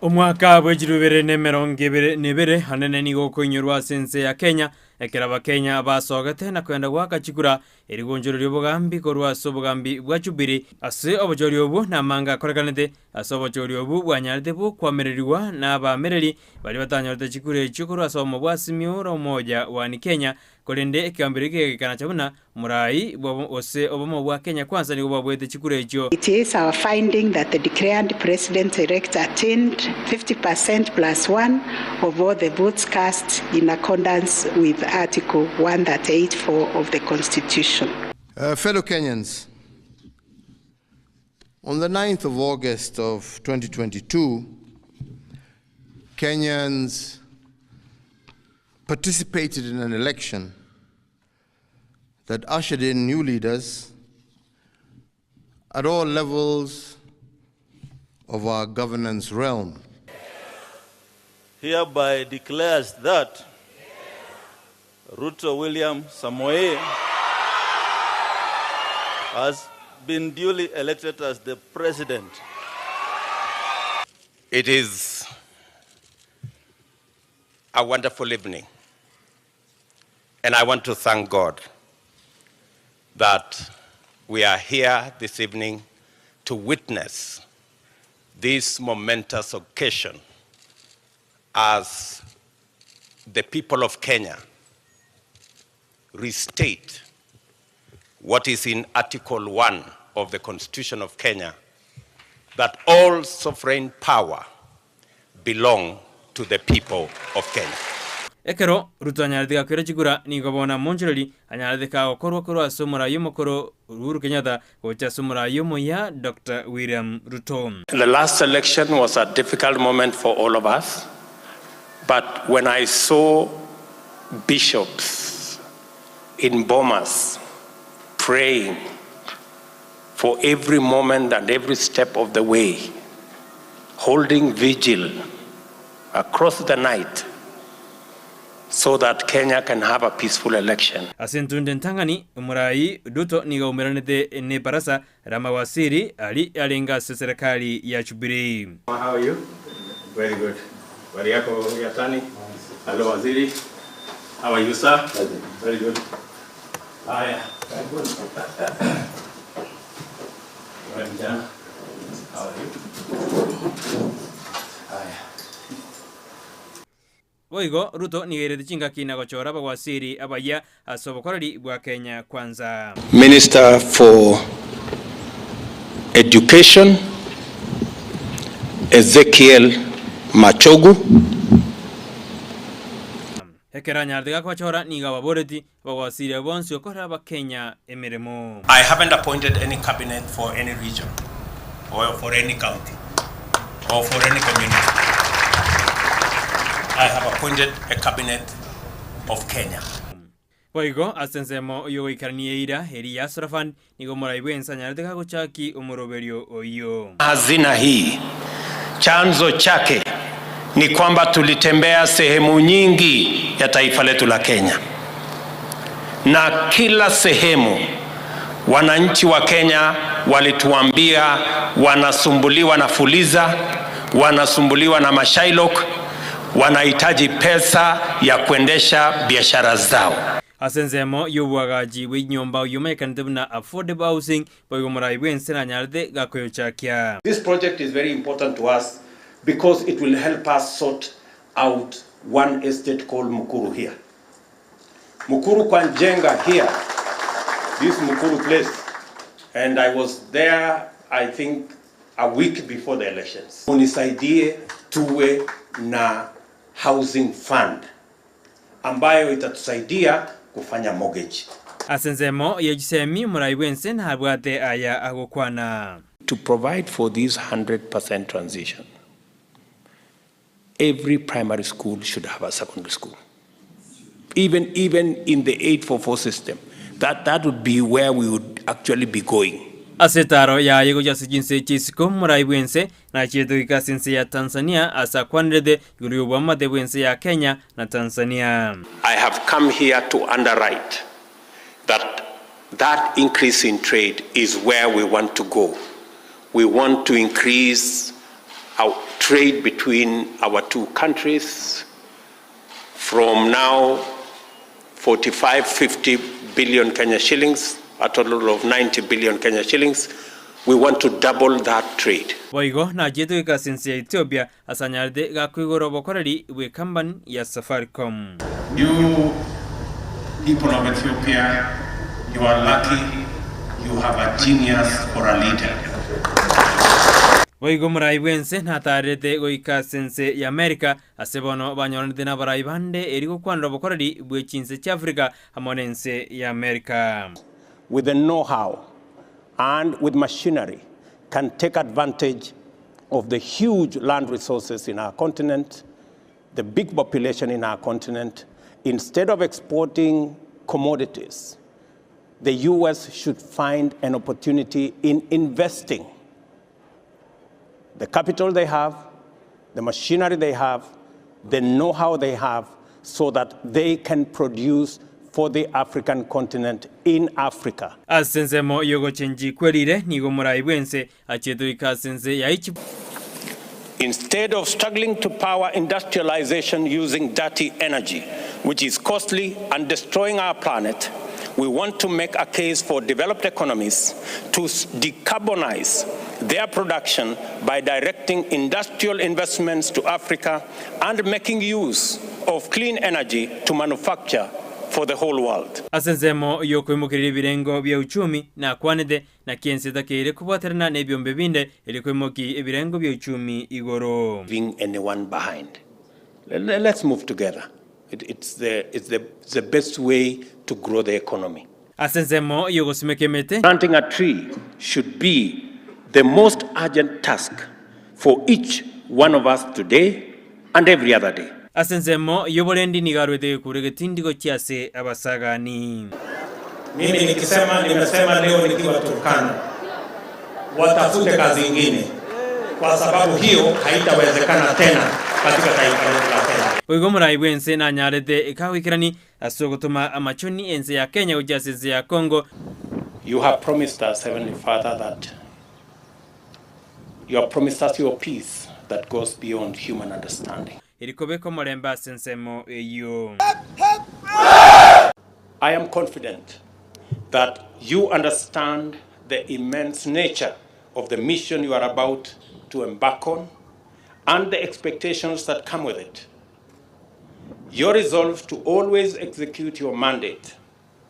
Omwaka bwe chirubere na emerongo ebere na ebere anene nigo okoinyorwa ase ense ya Kenya, ekero Abakenya basogete na koenda goaka chikura Erigonchoro ri'obogambi korwa ase obogambi bwa Jubili. Ase obochori obwo namanga akorekanete, ase obochori obwo bwanyarete bokoamererigwa nabaamereri baria batanyorete chikura echio korwa ase obomo bwa Simiyu na Umoja One Kenya, korende ekegambero gekegekanacha buna morai bw'obo gose obomo bwa Kenya Kwanza nigo bwabuete chikura echio. It is our finding that the declared President-elect attained 50% plus one of all the votes cast in accordance with Article 138.4 of the Constitution. Fellow Kenyans, on the 9th of August of 2022, Kenyans participated in an election that ushered in new leaders at all levels of our governance realm. Hereby declares that Ruto William Samoei has been duly elected as the president. It is a wonderful evening. And I want to thank God that we are here this evening to witness this momentous occasion as the people of Kenya restate what is in Article 1 of the Constitution of Kenya, that all sovereign power belong to the people of Kenya. Ekero Ruto anyarete gakwera chikura, nigo bono amonchoreri anyarete kagokorwa korwa ase omorai omokoro Uhuru Kenyatta gocha ase omorai omoyia Doctor William Ruto. The last election was a difficult moment for all of us, but when I saw bishops in Bomas praying for every moment and every step of the way, holding vigil across the night so that Kenya can have a peaceful election. Ase entunde entang'ani, omorai Ruto nigo aumeranete nebarasa Ramawasiri aria arenge ase serikali ya Jubilee. How are you? Very good. Habari yako Yatani? Hello Waziri. How are you sir? Very good. Haya. Habari mchana. How are you? Haya. Boigo Ruto nigo airete chingaki na gochora abawaziri abayia ase obokoreri bwa Kenya Kwanza. Minister for Education Ezekiel Machogu. Ekero anyarete gakochora nigo ababoreti abawaziri abwo bonsi gokorera abakenya emeremo. I haven't appointed any cabinet for any region or for any county or for any community. I have appointed a cabinet of Kenya. Boigo ase ensemo y'ogoikerania eira eria ya Sorafan, nigo omorai bw'ense anyarete gagochaki omoroberio oyio. Hazina hii chanzo chake ni kwamba tulitembea sehemu nyingi ya taifa letu la Kenya, na kila sehemu wananchi wa Kenya walituambia wanasumbuliwa na Fuliza, wanasumbuliwa na mashylock, wanahitaji pesa ya kuendesha biashara zao. Ase ensemo y'oboagachi bw'enyomba oyio omanyekanete buna Affordable Housing, boigo omorai bw'ense nanyarete gakoyochakia. This project is very important to us because it will help us sort out one estate called Mukuru here. Mukuru kwa Njenga here, this Mukuru place, and I was there I think a week before the elections. Unisaidie tuwe na housing fund ambayo itatusaidia kufanya mortgage. Ase ensemo ye chisemi omorai bw'ense nabwate aya agokwana. To provide for this 100% transition, every primary school should have a secondary school. Even in the 844 system, that would be where we would actually be going. Ase etaro yaye gochia ase chinse chia isiko morai bw'ense nachiete goika ase ense ya Tanzania ase akwanerete igoro y'oboamate bw'ense ya Kenya na Tanzania. I have come here to underwrite that that increase in trade is where we want to go. We want to increase our trade between our two countries from now 45, 50 billion Kenya shillings, a total of 90 billion Kenya shillings. We want to double that trade. Boigo nachiete goika ase ense ya Ethiopia ase anyarete gakoigora obokoreri bw'ekambani ya Safaricom. You people of Ethiopia, you are lucky you have a genius for a leader. Boigo omorai bw'ense nataarerete goika ase ense ya Amerika, ase bono banyoranete nabarai bande erio gokwanera obokoreri bwe chinse chi'Afrika amo nense ya Amerika. With the know-how and with machinery can take advantage of the huge land resources in our continent, the big population in our continent. Instead of exporting commodities, the US should find an opportunity in investing the capital they have, the machinery they have, the know-how they have, so that they can produce for the African continent in Africa. Ase ensemo y'ogochenchia kwerire nigo omorai bw'ense achiete goika ase ense ya Egypt. Instead of struggling to power industrialization using dirty energy, which is costly and destroying our planet, we want to make a case for developed economies to decarbonize their production by directing industrial investments to Africa and making use of clean energy to manufacture for the whole world. Ase ensemo y'okoimokereria ebirengo bia uchumi nakwanete, naki ense etakeire kobwaterana nebiombe binde erio koimokia ebirengo bia uchumi igoro. Leaving anyone behind. Let's move together. It's the, it's the, it's the best way to grow the economy. Ase ensemo y'ogosimeka emete. Planting a tree should be the most urgent task for each one of us today and every other day. Ase ensemo y'oborendi nigo arwete egekuro egetindi gochia ase abasagani. Mimi nikisema nimesema leo nikiwa Turkana, watafute kazi ingine kwa sababu hiyo haitawezekana tena katika taifa letu la Kenya. Boigo omorai bw'ense nanyarete ekagoikerani ase ogotoma amachoni ense ya Kenya gochia ase ense ya Congo. You have promised us, Heavenly Father, that you have promised us your peace that goes beyond human understanding. Eri kobeka omorembe ase ensemo eyio. I am confident that you understand the immense nature of the mission you are about to embark on and the expectations that come with it. Your resolve to always execute your mandate,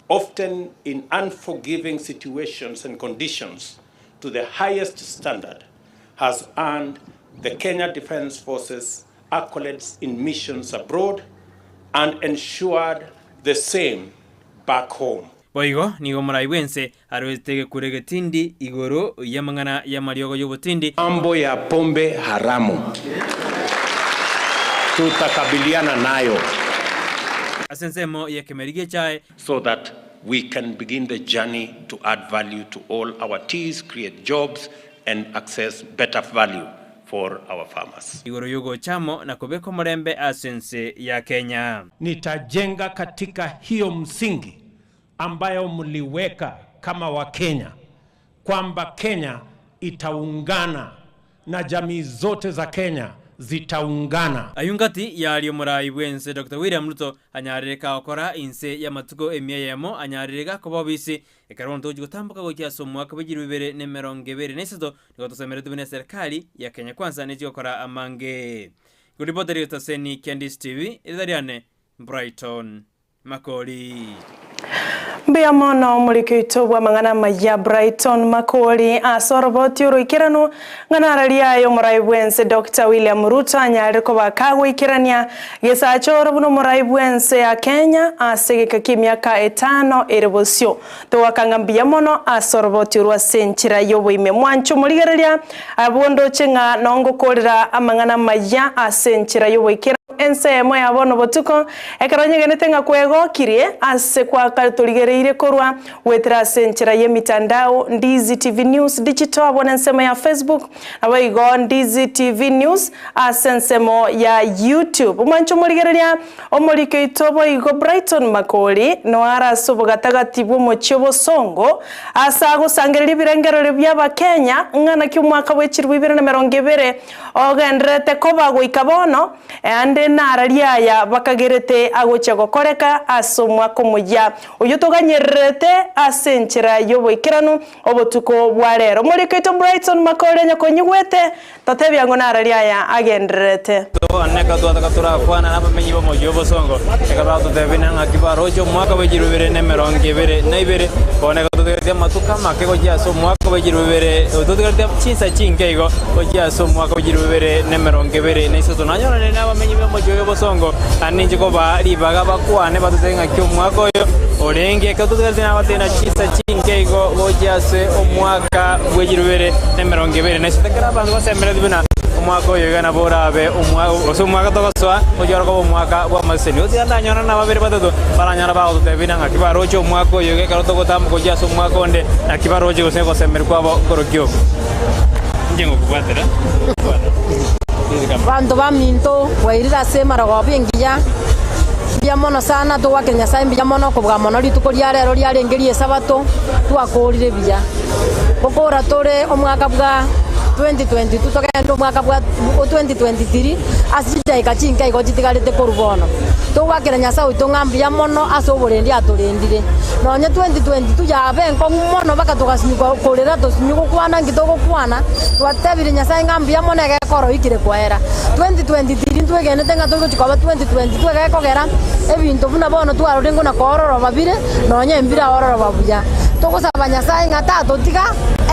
often in unforgiving situations and conditions, to the highest standard, has earned the Kenya Defence Forces accolades in missions abroad and ensured the same back home. Boigo nigo omorai bw'ense aroete egekuro egetindi igoro y'amang'ana y'amariogo y'obotindi. Mambo ya pombe haramu tutakabiliana nayo. Ase ensemo y'ekemeri gi'echae. So that we can begin the journey to add value to all our teas, create jobs and access better value for our farmers. Igoro y'ogocha amo na kobeka omorembe ase ense ya Kenya. Nitajenga katika hiyo msingi ambayo mliweka kama Wakenya kwamba Kenya itaungana na jamii zote za Kenya zitaungana. Ayio ngati yaria omorai bw'ense Doctor William Ruto anyarire kagokora inse y'amatuko emia eyemo anyarire gakoba obisi ekero bono togochia gotamboka gochia ase omwaka bwe chilifu ibere na emerongo ebere na isato nigo tosemeretwe buna eserikali ya Kenya Kwanza nechi gokora amange. Igoro ripota Seni Kiandis TV, erieta riane Brighton Makori. Mbuya mono omoriki oito bw'amang'ana amaya Brighton Makori ase oroboti oroikeranu ng'a nararia aye omorai bw'ense Doctor William Ruto anyarire koba kagoikerania gesacha oro buna omorai bw'ense ya Kenya ase egeka ki'emiaka etano ere bosio. Togoaka ng'a mbuya mono ase oroboti orwo ase enchera y'oboime. Mwanche omorigereria, abwo ndoche ng'a nongokorera amang'ana amaya ase enchera y'oboikeranu. Ensemo ya bono botuko, ekero nyegenete ng'a kwegokirie ase kwakatorigereire korwa goetera ase enchera y'emitandao, Ndizi TV News Digital abwo nensemo ya Facebook, naboigo Ndizi TV News ase ensemo ya YouTube. Omwanche omorigereria omoriki oito boigo Brighton Makori noare ase obogatagati bw'omochie obosongo ase agosangereria ebirengererio bi'Abakenya ng'a naki omwaka bwe chilifu ibere na emerongo ebere ogendererete koba goika bono, Ande nararia aya bakagerete agochia gokoreka ase omwaka omoyia, oyio toganyererete ase enchera y'oboikeranu obotuko bwa rero. Omoriki oito Brighton Makori onye konyigwete, totebia ng'o nararia aya agendererete. Toaneka twataka torakwana nabamenyi b'omochie obosongo, ekero batotebia ng'aki baroche omwaka bwe chilifu ibere na emerongo ebere na ibere. Bono ekero totigaretie amatuko amake gochia ase omwaka bwe chilifu ibere, totigaretie chinsa chinke igo gochia ase omwaka bwe chilifu ibere na emerongo ebere na isato. Nanyorane nabamenyi b'omochie oyo obosongo, naende ninche kobaa ribaga bakwane batotebie ng'aki omwaka oyo orenge. Ekero totigaretie nabatebie chinsa chinke igo gochia ase omwaka bwe chilifu ibere na emerongo ebere na isato. Ekero abanto basemeretie buna omwaka oyo iga nabo orabe gose omwaka togosoa gochia ore koba omwaka bw'amaseseni. Gotiga ndanyorane nababere batato baranyore bagototebia ng'aki baroche omwaka oyo iga ekero togotamboka gochia ase omwaka onde, naki baroche gose ogosemeria kwabo nkorokia oko. Inche ngokobwatera. Abanto baminto, bwairire ase emarogoba engiya, mbuya mono sana, togoakera Nyasae mbuya mono kobua mono rituko ria rero riarenge ri'Esabato, twakorire buya. Gokora tore omwaka bwa 2022 togende omwaka bwa 2023 ase chidaeka chinke igo chitigarete korwa bono. Togoakera Nyasae oito ng'a mbuya mono ase oborendi atorendire. Nonye 2022 yaba enkong'u mono mpaka togasinywa korera tosinywe gokwana nki togokwana, twatebirie Nyasae ng'a mbuya mono egekora oikire koera. 2023 ntwegenete ng'a togochia koba 2022 egekogera ebinto buna bono twarorire ng'o na koororoba bire, nonya embira ororoba buya. Togosaba Nyasae ng'a tatotiga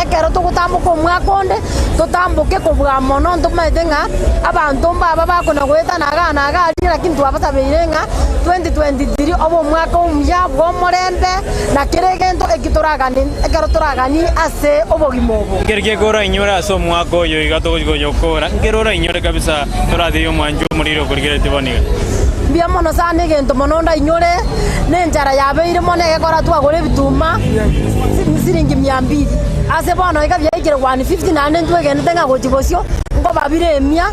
ekero togotamboka omwaka onde, totamboke kobua mono ntomaete ng'a abanto mbaba bakona goetana igaa na igaa aria, lakini twabasabeire ng'a 2023 obe omwaka omuya bw'omorembe na kera egento eki toraganie ekero toraganie ase obogima obo. Nkeri ki korainyore ase omwaka oyo iga togochia goyokora? Nkeri orainyore kabisa toratebie omwanchi omoriri okorigereretie bono iga? Mbuya mono sana egento mono ndainyore. Nenchara yabeire mono egekora twagora ebituma siringi mia mbili, ase bono iga biaikire 150 naende ntwegenete ng'a gochia bosio nkoba bire emia,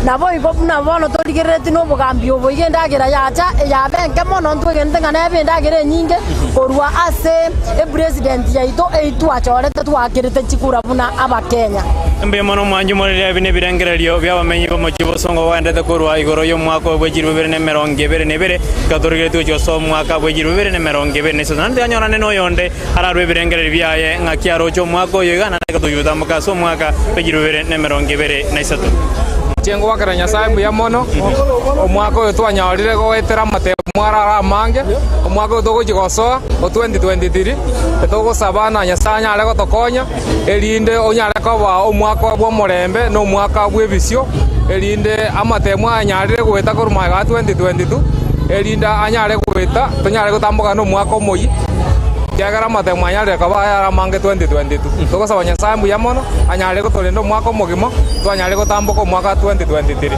naboigo buna bono torigereretie nobogambi obo iga endagera yacha yabe enke mono ntwegenete ng'a nebe endagera enyinge korwa ase epresident yaito eyio twachorete twakerete chikura buna abakenya. Mbuya mono mwanche morire ebi nebirengererio bi'abamenyi b'omochie bosongo bagenderete korwa igoro y'omwaka oyo bwe chilifu ibere na emerongo ebere na ebere, Ekero torigeretie gochia ase omwaka bwe chilifu ibere na emerongo ebere na isato, naende tiganyorane noyonde ararue ebirengererio biaye ng'aki aroche omwaka oyo iga, naende ekero togochia gotamboka ase omwaka bwe chilifu ibere na emerongo ebere na isato. Inche ngoakera Nyasae mbuya mono, omwaka oyo twanyorire goetera amatemo araro amange, omwaka oyo togochia gosoa o 2023, togosaba na Nyasae anyare gotokonya, erinde onyare koba omwaka bw'omorembe na omwaka bw'ebisio, erinde amatemo ayanyarire goeta korwa magega ga 2022, erinde anyare goeta tonyare gotamboka nomwaka omoyia, ekiagera amatemo anyarire koba ayare amange 2022. Togosaba Nyasae mbuya mono, anyare gotorenda omwaka omogima, twanyare gotamboka omwaka 2023.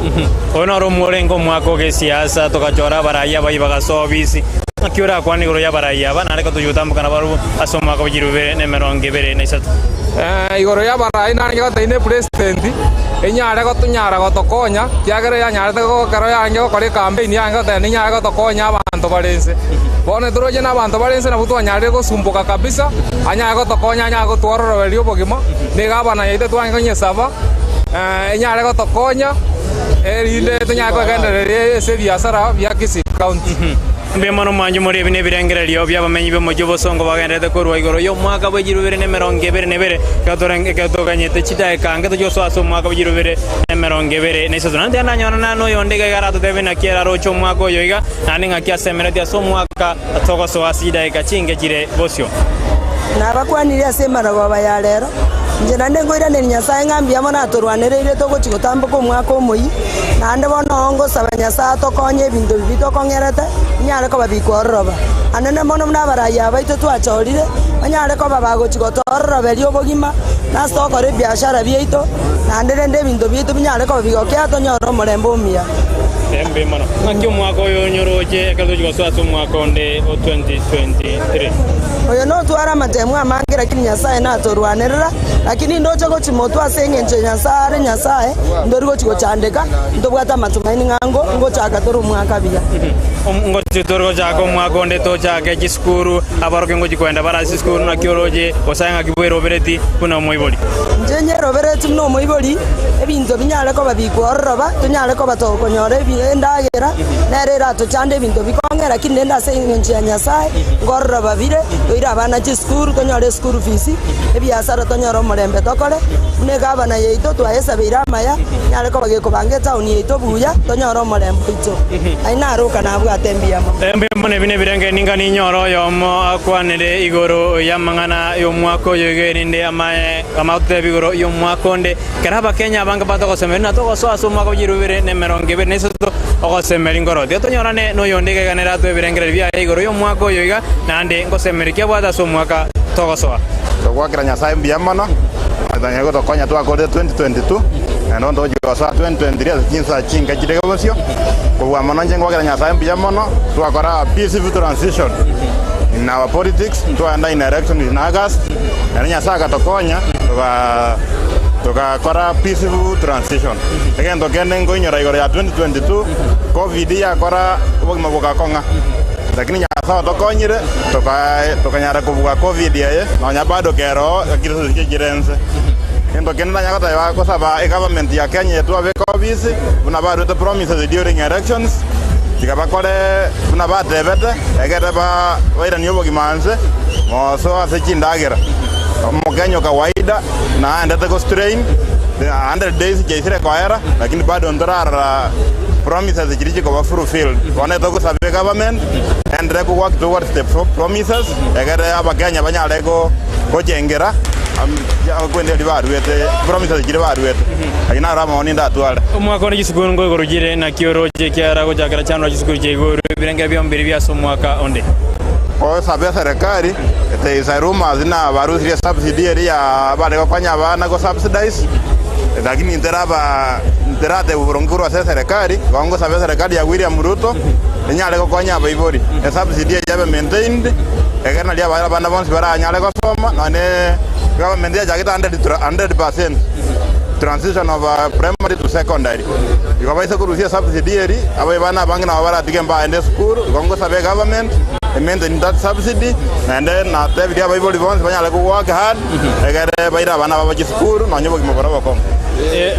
Oyo noro omorenge omwaka o gesiasa, togachora abarai abayia bagasoa obisi. Naki orakwane igoro y'abarai aba, naende gatochia gotamboka nabarabwo ase omwaka bwe chilifu ibere na emerongo ebere na isato. Igoro y'abarai narenge gotebia ne president enyare gotonyara gotokonya, ekiagera yanyarete ekero yarenge gokora ecampaign yarenge goteba nenyare gotokonya abanto bare inse. Bono toroche na abanto bare inse nabwo twanyarire gosumboka kabisa, anyare gotokonya anyare gotwororoberia obogima, na egavana yaito twange konyesaba enyare gotokonya erinde tonyare kogendereria ase ebiasara bia Kisii County. Mbuya mono mwanche more ebi nebirengererio bi'abamenyi b'omochie obosongo bagendererete korwa igoro y'omwaka bwe chilifu ibere na emerongo ebere na ebere, ekero toganyete chidaeka ange tochie gosoa ase omwaka bwe chilifu ibere na emerongo ebere na isato. Naende tiga ndanyorana noyonde iga iga aratotebie naki ere aroche omwaka oyo iga, naende ng'aki asemeretie ase omwaka togosoa ase chidaeka chinke chire bosio. Nabakwanirie ase emaragoba ya rero, inche naende nkoiraneria Nyasae ng'a mbuya mono atorwanereire togochia gotamboka omwaka omoyia, Naende bono ngosaba Nyasae atokonye ebinto bibi tokong'erete, binyare koba bikwororoba. Anene mono buna abarai aba baito twachorire, banyare koba bagochia gotoororoberia obogima, na ase togokora ebiashara biaito, naende rende ebinto biaito binyare koba bigokea tonyore omorembe omuya. Mbuya mono. Ng'aki omwaka oyo onyoroche ekero tochia gosoa ase omwaka onde o 2023? Oyo notware amatemu amange, lakini Nyasae natorwanerera, lakini ndoche gochia motwe ase engencho ya Nyasae are Nyasae, ntori gochia gochandeka, ntobwate amatumaini ng'a ngo ngochaka tore omwaka buya. Ngochia tore gochaka omwaka onde tochake chisukuru, abarokia ngochia koenda bare ase chisukuru naki oroche gose ng'aki bwerobereti buna omoibori? Inche nyerobereti buna omoibori, ebinto binyare koba bikwororoba, tonyare koba tokonyora endagera, nere eratochande ebinto bikong'e, lakini rende ase engencho ya Nyasae, nkororoba bire, toire abana chisukuru, tonyore eschool fees, ebiasara tonyore omorembe tokore, buna egavana yaito twayesabeire amaya, enyare koba gekobanga etown yaito buya, tonyore omorembe oito. Aye naroka nabwate mbuya mono. Mbuya mono ebi nebirenge ninga ninyore oyomo akwanere igoro y'amang'ana y'omwaka oyo iga erinde amaye amagotebi igoro y'omwaka onde. Ekero Abakenya abange batogosemeria na togosoa ase omwaka bwa 2023 ogosemeria nkoro. Tiga tonyorane noyonde iga iga nere atoe ebirengererio biaye igoro y'omwaka oyo iga, naende ngosemeria ki abwate ase omwaka togosoa. Togoakera Nyasae mbuya mono, atanyare gotokonya twakorire 2022, naende bono togochia gosoa 2023 ase chinsa chinke chire bosio. Kobua mono inche ngoakera Nyasae mbuya mono, twakora a peaceful transition in our politics, ntwaenda in election in August, naende Nyasae agatokonya toga togakora peaceful transition. Egento kende nkoinyora igoro ya 2022, Covid yakora obogima bogakong'a, lakini Nyasae otokonyire toka tokanyara kobua Covid eye, nonya bado kere oo lakini ase chire ense. Egento kende nanya goteba gosaba egovernment ya Kenya eye twabeka obisi, buna baruete promises during elections, tiga bakore buna batebete, egere ba bairanie obogima nse, moso ase chindagera. Omokenya o kawaida naendete go strain, 100 days chiaisire koera, lakini bado ntorarora promises chiria chikoba fulfilled. Bono etogosaba egovernment, enderee ko work towards the promises, egere abakenya banyare go gochengera kwende eria baruete, promises chiria baruete. Ayio naro amaoni ndatware. Omwaka one chisukuru nkoigoro chire, naki oroche ekiagera gochakera chianora chisukuru chia igoro, ebirenge bi'omobere bi'ase omwaka onde. Osabe eserekari eteisa rumors na barusirie subsidy eria ya bare gokonya abana go subsidize lakini nteraba nteratebwa boronge korwa ase eserekari igo ngosaba eserekari ya William Ruto enyare gokonya abaibori esubsidy eyio ebe maintained egere nario abana bonsi baranyare gosoma nonye government yachagete 100% transition of primary to secondary. Igo baise korusia esubsidy eria, abaibani abange nabo baratige mbaende esukuru, igo ngosabe egovernment emaintain that subsidy, naende natebirie abaibori bonsi banyare ko work hard, egere baire abana babo chisukuru nonye obogima bore obokong'u.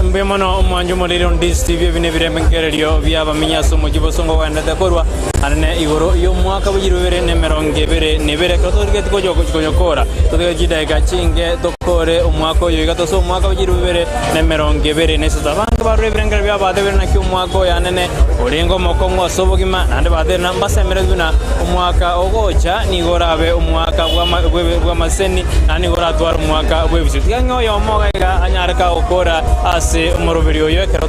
Mbuya mono omwancho omoriri on DCTV ebi nebirengererio bi'abamenyi ase omochie bosongo ogenderete korwa anene igoro y'omwaka bwe 2022 ekero torigetie koyokora totige chidaeka chinke tokore omwaka oyo iga tose omwaka bwe 2023. Abanto barure ebirengererio biabo batebire naki omwaka oyo anene orenge omokong'u ase obogima, naende batebire na mbasemeretie buna omwaka ogocha nigo orabe omwaka bw'amaseseni, naende nigo oratware omwaka bw'ebisio. Tiga ng'a oyomo iga iga anyare kagokora ase omoroberi oyo ekero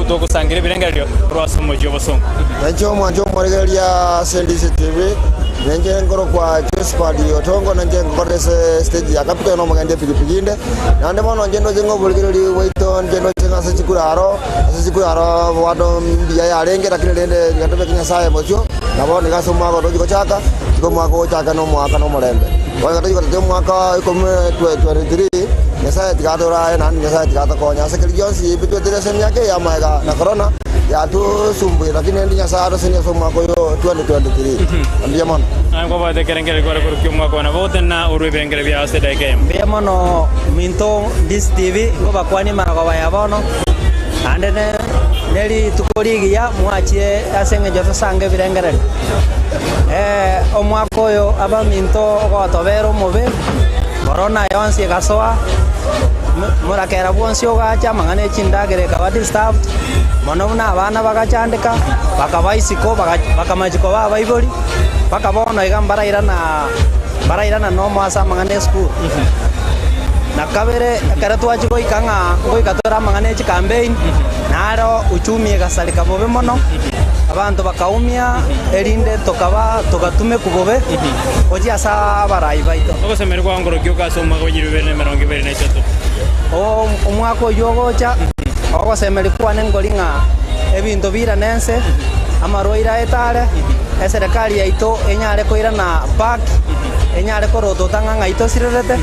togosangereria ebirengererio korwa ase omochie obosongo. Nainche omwancho omoregereria ase DCTV, ninche nkorokwa Josephat Otongo, nainche ngokorera ase stage ya Capital na omogendi epigipigi inde. Naende bono inche ndoche ng'a oborigereria bwaito, inche ndoche ng'a ase chikura aro, ase chikura aro bado mbuya yarenge, lakini rende tiga tobeke Nyasaye bosio, na bono iga ase omwaka oyo tochi gochaka, tiga omwaka ogochaka na omwaka na omorembe. Bono iga tochi gotetia omwaka o ikomi 23, Nyasaye tiga atorae naende Nyasaye tiga atokonye ase keria gionsi bitweteire ase emiaka eye y'amaega na korona, yatosumbuire, lakini rende Nyasaye atosenie ase omwaka oyo o 2023. Mbuya mono. Naye nkwabwate ekerengererio kware korukia omwaka one, botenena orue ebirengererio biao ase edaika eyemo. Mbuya mono minto DCTV nkobakwania emarogoba ya bono, naende ne rituko rigiya mwachire ase eng'encho tosange ebirengererio. Omwaka oyo abaminto ogotobera omobe, korona yonsi egasoa, morakera bwonsi ogacha, amang'ana e chindagera ekaba disturbed, mono buna abana bagachandeka, bakaba isiko, bakamanya koba abaibori, mpaka bono iga mbarairana mbarairana nomo ase amang'ana esukuru. Na kabere, ekero twachia goika ng'a ngoika tore amang'ana e chikampeini, naro uchumi egasareka bobe mono, abanto bakaumia, erinde tokaba togatumekwa bobe gochia ase abarai baito. Ogosemeria kwao nkorokia oka ase omwaka bwa 2023. Omwaka oyio ogocha, ogosemeria kwane nkori ng'a. Ebinto biirane ense, amarwaire aete are, eserekari yaito enyare koirana back, enyare korotota ng'a ng'ai tosirerete,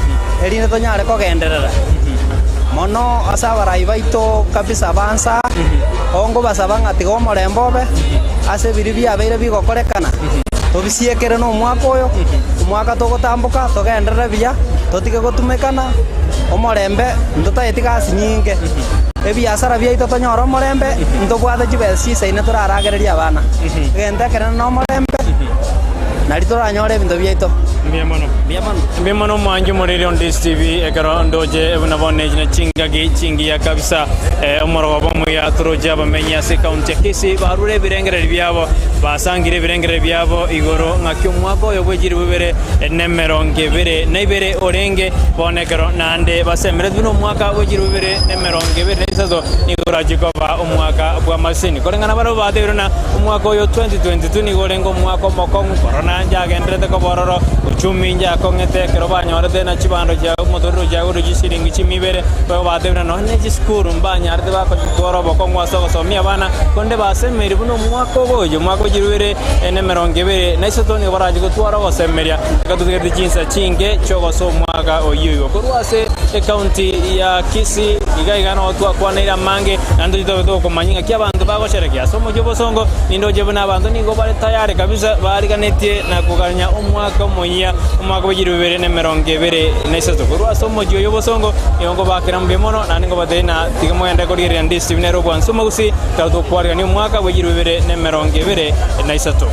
erinde tonyare kogenderera. Mono ase abarai baito kabisa ba nsaa, oo nkobasaba ng'a tiga omorembe obe ase ebiria biabeire bigokorekana, tobisiekere nomwaka oyo, omwaka togotamboka togenderere buya, totige gotumekana, omorembe ntotageti gasi nyinge. Ebiasara biaito tonyore omorembe, ntobwate chibesa chisaine toraragererie abana. Egento ekenene nomorembe, nario toranyore ebinto biaito. Mbuya mono. Mbuya mono. Mbuya mono omwanchi omoriri on this TV ekero ndoche buna bono echi ne chingaki chingiya kabisa eh, omorogoba omuya toroche abamenyi ase ekaunti ya Kisii barure ebirengererio biabo basangire ebirengererio biabo igoro ng'aki omwaka oyo bwe chilifu ibere nemerongo ebere na ibere orenge bono ekero naende basemeretwe buna omwaka bwe chilifu ibere 2023 nigo orachie koba omwaka bw'amaseseni. Koreng'ana barabwo batebirie ng'a omwaka oyo 2022 nigo orenge omwaka omokong'u, korona njagendererete koba ororo, uchumi njakong'ete ekero banyorete na chibando chia omotorero chiagorire chisiringi chimia ibere, boigo batebirie ng'a nonya ne chisukuru mbanyarete bakotwara obokong'u ase ogosomia abana, korende basemeiri buna omwaka ogocha, omwaka o chilifu ibere na emerongo ebere na isato nigo barachie gotwara ogosemeria. Ekero totigereti chinsa chinke chi'ogosoa omwaka oyio igo korwa ase Ecounty ya Kisii iga iga noo twakwaneire amange naende tochie tobe tokomanya ng'aki abanto bagosherekea ase omochie obosongo. Nindoche buna abanto nigo bare tayari kabisa bariganetie na koganya omwaka omoyia omwaka bwe chilifu ibere na emerongo ebere na isato. Korwa ase omochie oyo obosongo nigo nkobakera mbuya mono naende nkobatebia ng'a tiga mogende korigereria ndisi buna ere obwansu omogusii ekero tokwarigania omwaka bwe chilifu ibere na emerongo ebere na isato.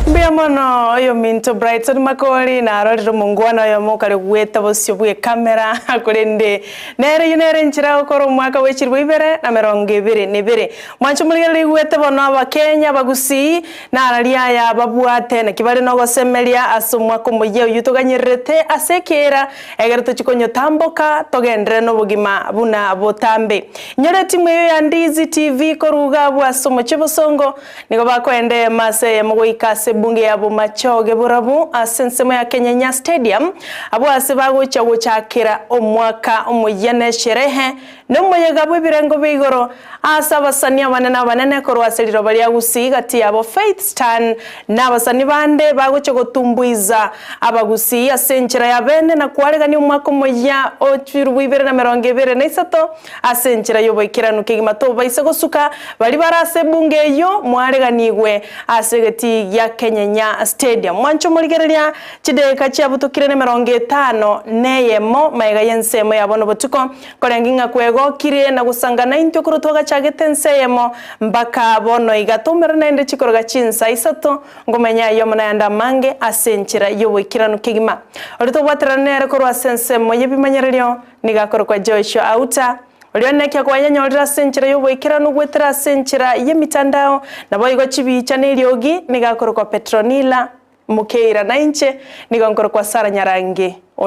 Mbuya mono oyominto Brighton Makori narorire omongwana oyomo okare gweta bosio bw'ekamera korende nere eyio nere enchera agokora omwaka bwe chilifu ibere na merongo ebere na ebere. Mwanche morigereria igwete bono abakenya abagusii nararia aya babwate naki bare nogosemeria ase omwaka omoyia oyio toganyererete ase ekeera egere tochie konyotamboka togenderere nobogima buna botambe. Inyora etimu eyio ya Ndizi TV korwa iga abwo ase omochie bosongo Nigo bakoenda eyemo ase eyemo goika ase ebunge ya Bomachoge Borabu ase ensemo ya Kenyenya Stadium, abwo ase bagochia gochakera omwaka omoyia ne esherehe na omoyega bw'ebirengo bia igoro ase abasani abanene abanene korwa ase riroba ria Gusii gati yabo Faith Stan na abasani bande bagochia gotumbuiza Abagusii ase enchera ya bene na koaregania omwaka omoyia o 2023. Ase enchera y'oboikeranu kegima tobaisa gosuka baria bare ase ebunge eyio mwareganigwe ase egetii gia Kenyenya Stadium. Mwanche omorigereria chidakika chiabutukire nemerongo etano neyemo magega y'ensemo ya bono botuko, korenge ng'a kwegokirie na gosangana intwe korwa twagachagete ense eyemo mpaka bono iga toumera naende chikoroga chinsa isato ngomanya ayio amo nayande amange ase enchera y'oboikeranu kegima. Oria tobwaterana nere korwa ase ensemo y'ebimanyererio Nigo akorokwa Joshua Auta, oria oneki akwanyanyorire ase enchera y'oboikeranu goetera ase enchera y'emitandao, naboigo chibicha na eriogi, nigo akorokwa Petronila Mukeira, na inche nigo nkorokwa Sarah Nyarangi.